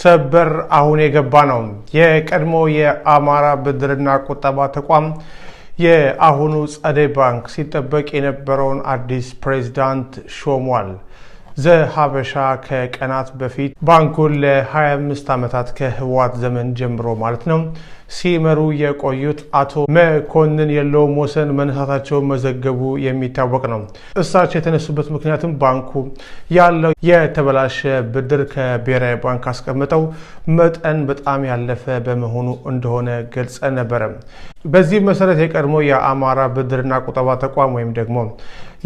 ሰበር አሁን የገባ ነው። የቀድሞ የአማራ ብድርና ቁጠባ ተቋም የአሁኑ ጸደይ ባንክ ሲጠበቅ የነበረውን አዲስ ፕሬዝዳንት ሾሟል። ዘሀበሻ ከቀናት በፊት ባንኩን ለ25 ዓመታት ከህወሓት ዘመን ጀምሮ ማለት ነው ሲመሩ የቆዩት አቶ መኮንን የለውም ወሰን መነሳታቸውን መዘገቡ የሚታወቅ ነው። እሳቸው የተነሱበት ምክንያትም ባንኩ ያለው የተበላሸ ብድር ከብሔራዊ ባንክ አስቀምጠው መጠን በጣም ያለፈ በመሆኑ እንደሆነ ገልጸ ነበረ። በዚህ መሰረት የቀድሞ የአማራ ብድርና ቁጠባ ተቋም ወይም ደግሞ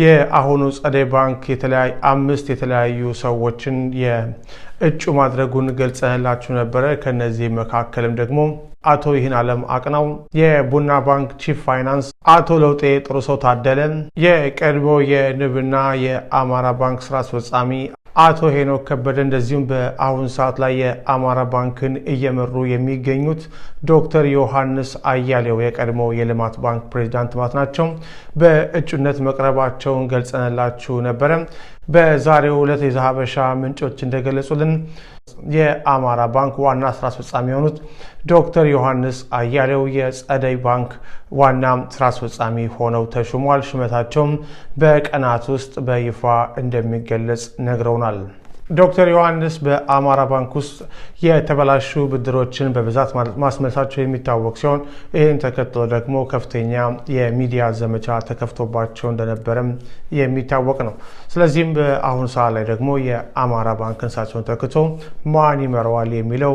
የአሁኑ ጸደይ ባንክ አምስት የተለያዩ ሰዎችን የእጩ ማድረጉን ገልጸንላችሁ ነበረ። ከነዚህ መካከልም ደግሞ አቶ ይህን አለም አቅናው የቡና ባንክ chief finance፣ አቶ ለውጤ ጥሩ ሰው ታደለ የቀድሞ የንብና የአማራ ባንክ ስራ አስፈጻሚ፣ አቶ ሄኖክ ከበደ፣ እንደዚሁም በአሁን ሰዓት ላይ የአማራ ባንክን እየመሩ የሚገኙት ዶክተር ዮሐንስ አያሌው የቀድሞ የልማት ባንክ ፕሬዚዳንት ማለት ናቸው፣ በእጩነት መቅረባቸውን ገልጸንላችሁ ነበረ። በዛሬው ዕለት የዘሀበሻ ምንጮች እንደገለጹልን የአማራ ባንክ ዋና ስራ አስፈጻሚ የሆኑት ዶክተር ዮሐንስ አያሌው የጸደይ ባንክ ዋና ስራ አስፈጻሚ ሆነው ተሹሟል። ሹመታቸውም በቀናት ውስጥ በይፋ እንደሚገለጽ ነግረውናል። ዶክተር ዮሐንስ በአማራ ባንክ ውስጥ የተበላሹ ብድሮችን በብዛት ማስመለሳቸው የሚታወቅ ሲሆን ይህን ተከትሎ ደግሞ ከፍተኛ የሚዲያ ዘመቻ ተከፍቶባቸው እንደነበረም የሚታወቅ ነው። ስለዚህም በአሁኑ ሰዓት ላይ ደግሞ የአማራ ባንክን እሳቸውን ተክቶ ማን ይመራዋል የሚለው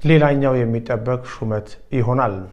ሌላኛው የሚጠበቅ ሹመት ይሆናል።